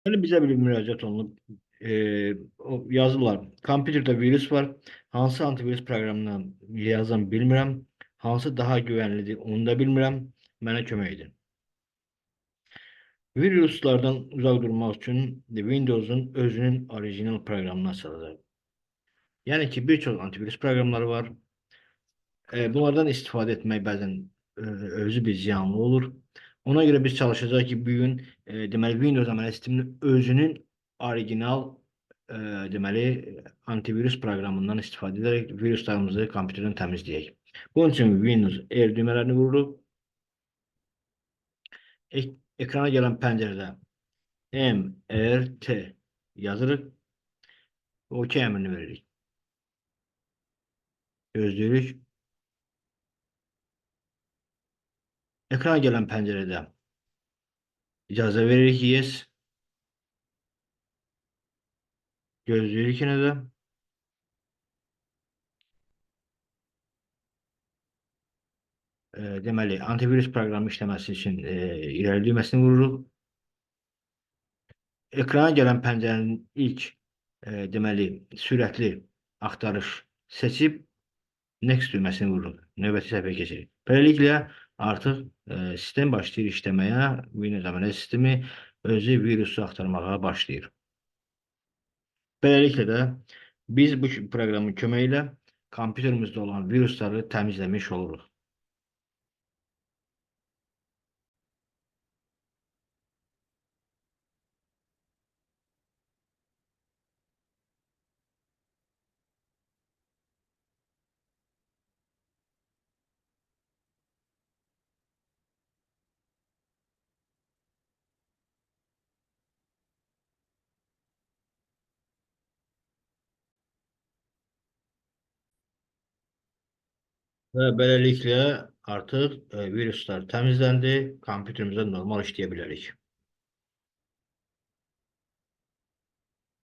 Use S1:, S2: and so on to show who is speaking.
S1: Belə bizə bir müraciət olunub, yazırlar. Kompüterdə virus var. Hansı antivirus proqramını yazam bilmirəm. Hansı daha güvənlidir onu da bilmirəm. Mənə kömək edin. Viruslardan uzaq durmaq üçün Windows'un özünün orijinal proqramını açılacaq. Yəni ki, bir çox antivirus proqramları var. Bunlardan istifadə etmək bəzən özü bir ziyanlı olur. Ona görə biz çalışacağıq ki, bu gün deməli Windows əməliyyat sisteminin özünün orijinal deməli antivirus proqramından istifadə edərək viruslarımızı kompüterdən təmizləyək. Bunun üçün Windows R düymələrini vururuq. Ekrana gələn pəncərədə MRT yazırıq. OK əmrini veririk. Gözləyirik. Ekrana gələn pəncərədə icazə veririk, yes. Gözləyirik yenə də. Deməli, antivirus proqramı işləməsi üçün irəli düyməsini vururuq. Ekrana gələn pəncərənin ilk deməli, sürətli axtarış seçib Next düyməsini vururuq. Növbəti səhifəyə keçirik. Beləliklə, artıq sistem başlayır işləməyə. Windows əməliyyat sistemi özü virusu axtarmağa başlayır. Beləliklə də biz bu proqramın köməyi ilə kompüterimizdə olan virusları təmizləmiş oluruq. Və beləliklə artıq viruslar təmizləndi, kompüterimizdə normal işləyə bilərik.